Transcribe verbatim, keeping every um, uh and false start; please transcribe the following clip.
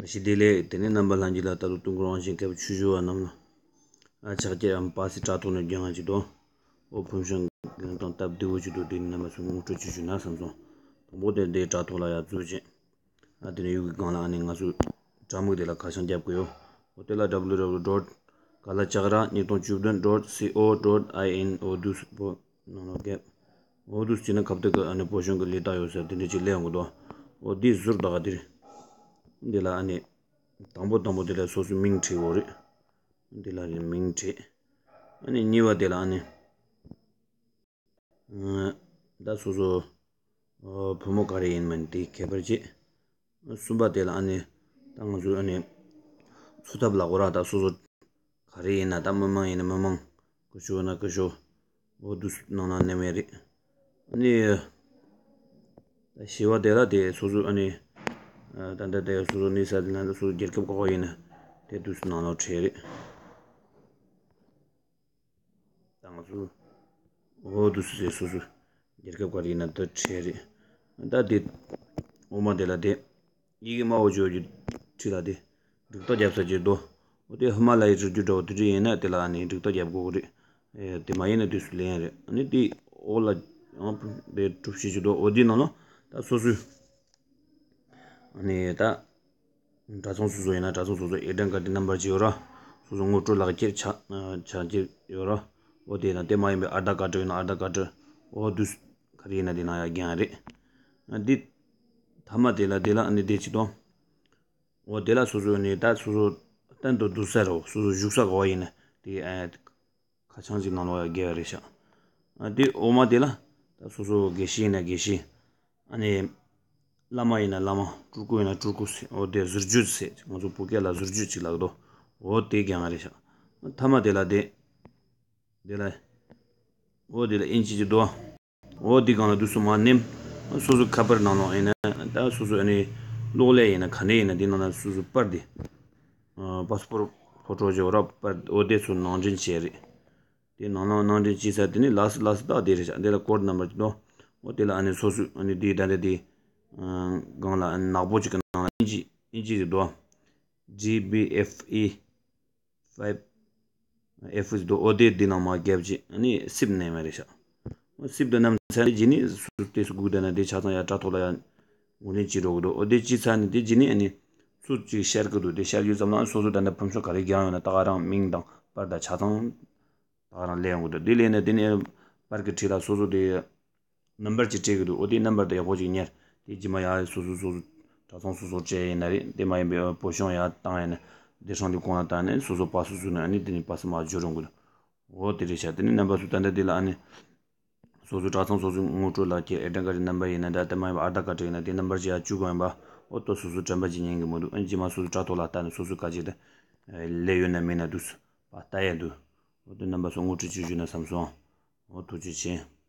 བཀྲ་ཤིས་བདེ་ལེགས། དེ་ནས་རྣམ་པ་ལྷན་རྒྱས་ལ་ལྟ་རྟོག་གཏོང་གི་རང་བཞིན་མཁས་པའི་ཆོས་ཞུ་བ་རྣམས་ལ། ཨ་ཕྱག་རྒྱ་ཡང་པ་སི་དྲ་ཐོག་ནས་རྒྱང་ང་ཅིག་དང་། ཨོ་ཕུན་སུམ་གང་དང་སྟབས་བདེ་བོ་ཅིག་འདུག་དེ་ནས་རྣམ་པ་ཚོ་ངོ་སྤྲོད་ཅིག་ཞུས་ན་བསམ་སོང་། དང་པོ་དེ་དེ་དྲ་ཐོག་ལ་ཡར་འཛུལ་ཅིང་། ཨ་དེ་ནས་ཡུལ་གྱི་སྒང་ལ་ཨ་ནི་ང་ཚོས་དྲ་མིག་དེ་ལ་ཁ་བྱང་རྒྱབ་དགོས་ཡོད། ཨོ་དེ་ལ་www dot kala chakra གཉིས་སྟོང་བཅུ་བདུན་dot co dot in ཨོ་དུས་པོ་ནང་ལ་རྒྱབ། ཨོ་དུས་ཅི་ན་ཁ་བརྡ་གི་ཨ་ནི་བོད་གཞུང་གི་ལས་རྟགས་ཡོད་ཟེར་དེ་འདྲ་ཅིག་སླེབས་ཡོང་གི་འདུག་ཨོ་འདི་ཟུར་དག་འདིར། འདི་ལ་ཨ་ནི། དང་པོ་དང་པོ་དེ་ལ་སོ་སོའི་མིང་བྲིས་དགོས་རེད། འདི་ལ་རེད་མིང་བྲིས། ཨ་ནི་གཉིས་པ་དེ་ལ་ཨ་ནི། ད་སོ་སོ། བུ་མོ་ག་རེ་ཡིན་མིན་དེ་ཁྱད་པར་བྱེད། གསུམ་པ་དེ་ལ་ཨ་ནི། ད་ང་ཚོས་ཨ་ནི། འཚོ་ཐབས་ལ་གོ་ར་ད་སོ་སོ། ག་རེ་ཡིན་ན་ད་མི་མང་ཡིན་ན་མི་མང་། སྐུ་ཞབས་ན་སྐུ་ཞབས། འོ་དུས་ནང་ན་གནས་མེད་རེད། ཨ་ནི། ད་ཞི་བ་དེ་ལ་དེ་སོ་སོ་ཨ་ནི། ད་ལྟ་དེ་སོ་སོ་གནས་ས་དེ་ན་སོ་སོ་རྒྱལ་ཁབ་ག་པར་ཡིན་ན་དེ་དུས་སུ་ནང་ལོགས་ཁྲལ་རེད། ད་ང་ཚོ། འོ་དུས་སུ་སོ་སོ་རྒྱལ་ཁབ་ག་རེ་ཡིན་ན་དེ་ཁྲལ་རེད། ད་དེ། འོ་མ་དེ་ལ་དེ། ཡི་གེ་དམར་པོ་བྱས་ཀྱི་ཁྲིད་ལ་དེ། འགྲིག་རྟགས་རྒྱབ་ས་ཀྱི་རྡོ། འོ་དེ་ཧི་མ་ལ་ཡའི་རི་རྒྱུད་འདྲ་བོ་དེ་འདྲ་ཡིན་ན་དེ་ལ་ཨ་ནི་འགྲིག་རྟགས་རྒྱབ་དགོས་ཀྱི་རེད། ཨེ་དེ་མ་ཡིན་ན་དུས་སུ་ལེན་ཡ་རེད། ཨ་ནི་དེ་འོག་ལ་ཡང་དེ་གྲུབ་བྱེད་ཀྱི་རྡོ་འོ་དེའི་ནང་ལ་ད་སོ་སོའི། ཨ་ནི་ད། གྲྭ་ཚང་སོ་སོ་ཡིན་ན་གྲྭ་ཚང་སོ་སོ་ཨེ་ཌན་ཀར་ཌི་ནམ་བར་ཅིག་ཡོད་ར། སོ་སོ་ངོ་སྤྲོད་ལག་ཁྱེར་ཆ་ཆ་རྒྱུ་ཡོད་ར། འོ་དེ་ཡིན་ན་དེ་མ་ཡིན་པའི་ཨར་དྷར་ཀར་ཌི་ཡོད་ན་ཨར་དྷར་ཀར་ཌི། འོ་དུས་སུ་ག་རེ་ཡིན་ན་དེ་ནང་ཡར་རྒྱག་ཡ་རེད། འདི། མཐའ་མ་དེ་ལ་དེ་ལ་ཨ་ནི་དེ་ཅི་དང་། འོ་དེ་ལ་སོ་སོ་ནི་ད་སོ་སོ་གཏན་དུ་སྡོད་ས་རོ་སོ་སོ་བཞུགས་ས་ག་བ་ཡིན་ན་དེ་ཨ་ཁ་བྱང་ཅིག་ནང་ལོགས་ཡ་རྒྱལ་བ་རེད་ཤག་ཨ་དེ་འོ་མ་དེ་ལ་ད་སོ་སོ་དགེ་བཤེས་ཡིན་ན་དགེ་བཤེས། ཨ་ནི། བླ་མ་ཡིན་ན་བླ་མ་སྤྲུལ་སྐུ་ཡིན་ན་སྤྲུལ་སྐུ་ཟེར་འོ་དེ་ཟུར་བརྗོད་ཟེར་ང་ཚོ་བོད་སྐད་ལ་ཟུར་བརྗོད་ཅིག་ལབ་དོ། འོ་དེ་རྒྱག་ཡ་རེད་ཤག་མཐའ་མ་དེ་ལ་དེ། དེ་ལ། འོ་དེ་ལ་ཨིན་ཇི་ཅིག་འདུག་འོ་འདི་སྒང་ལ་དུས་སུ་མ་ནེམ། སོ་སོ་ཁ་པར་ནང་ལོགས་ཡིན་ན་ད་སོ་སོ་ཨ་ནི། གློག་ཀླད་ཡིན་ན་ག་འདྲ་ཡིན་ན་འདི་ནང་ལ་སོ་སོ་པར་འདི། པ་སི་པོར་ཕོ་ཊོ་ཅིག་འོ་ར་པར་འོ་དེ་ཚོ་ནང་འདྲེན་བྱས་རེད། དེ་ནང་ལོགས་ནང་འདྲེན་བྱས་ཚར་དེ་ནི་ལགས་སུ་ལགས་སུ་ད་དེ་རེད་ཤག་འདི་ལ་ཀོཌ་ནམ་བར་ཅིག་འདུག་འོ་དེ་ལ་ཨ་ནི་སོ་སོ་ཨ་ནི་འདི་ད་འདི་འདི། སྒང་ལ་ཨ་ནི་ནག་པོ་ཅིག་གི་ནང་ལ་ཨིན་ཇི་ཨིན་ཇི་ཅིག་འདུག G B F E five F ཟེར་དུ་ཨོ་དེ་འདི་ནང་མ་བརྒྱབ་ཅིག་ཨ་ནི་སིབ་ནས་མ་རེད་ཤག་སིབ་དུ་ནམ་ཚན་རེ་ཇི་ནི་སུ་དེ་སུ་གུག་དེ་ན་དེ་ཆ་ཚང་ཡ་དྲ་ཐོག་ལ་ཡ་ངོས་ལེན་བྱེད་རོགས་གི་འདུག་ཨོ་དེ་ཅི་ཚ་ནི་དེ་ཇི་ནི་ཨ་ནི་སུ་ཅིག་ཤར་གི་འདུག་དེ་ཤར་ཡོད་ཙམ་ལ་སོ་སོ་ད་ནི་ཕུན་ཚོགས་ག་རེ་རྒྱག་ཡོད་ན་ད་ག་རང་མིང་དང་པར་དང་ཆ་ཚང་ད་ག་རང་ལེན་ཡོང་གི་འདུག་དེ་ལེན་ནས་དེ་ནི་པར་གི་ཁྲིད་ལ་སོ་སོ་དེ། ནམ་བར་ཅིག་སྤྲད་ཀྱི་འདུག་ཨོ་དེའི་ནམ་བར་དེ་ཡག་པོ་ཅིག་ཉར། དེ་རྗེས་མ་ཡང་སོ་སོ་སོ་སོ་གྲྭ་ཚང་སོ་སོར་སྤྲད་ཡིན་ན་རེད། དེ་མ་ཡིན་པའི་བོད་གཞུང་ཡར་བཏང་ཡིན་ན་བདེ་སྲུང་ལས་ཁུངས་ལ་བཏང་ནས་སོ་སོ་པ་སོ་སོ་ནས་ཨ་ནི་དེ་ནས་པ་སི་མ་འབྱོར་རུང་གི་འདུག་འོ་དེ་རེད་ཤག་དེ་ནས་རྣམ་པ་ཚོ་ད་ལྟ་འདི་ལ་ཨ་ནི་སོ་སོ་གྲྭ་ཚང་སོ་སོའི་ངོ་སྤྲོད་ལག་ཁྱེར་ཨེ་ཌན་ཀར་ཌི་ནམ་བར་ཡིན་ན་འདྲ། དེ་མ་ཡིན་པའི་ཨར་དྷར་ཀར་ཌི་ཡིན་ན་དེ་ནམ་བར་ཅིག་ཡར་བཅུག་དགོས་ཡིན་པ། འོ་ཏོ་སོ་སོ་དྲན་པ་ཅིག་ཉན་གི་མི་འདུག་ཨ་ནི་རྗེས་མ་སོ་སོ་དྲ་ཐོག་ལ་ལྟ་ནས་སོ་སོ་ག་ཅིག་དེ་ལས་ཡོད་ན་མེད་ན་འདུག་པ་ལྟ་ཡ་འདུག་འོ་དེ་རྣམ་པ་ཚོ་ངོ་སྤྲོད་ཅིག་ཞུས་ན་བསམ་སོང་། འོ་ཐུགས་རྗེ་ཆེ།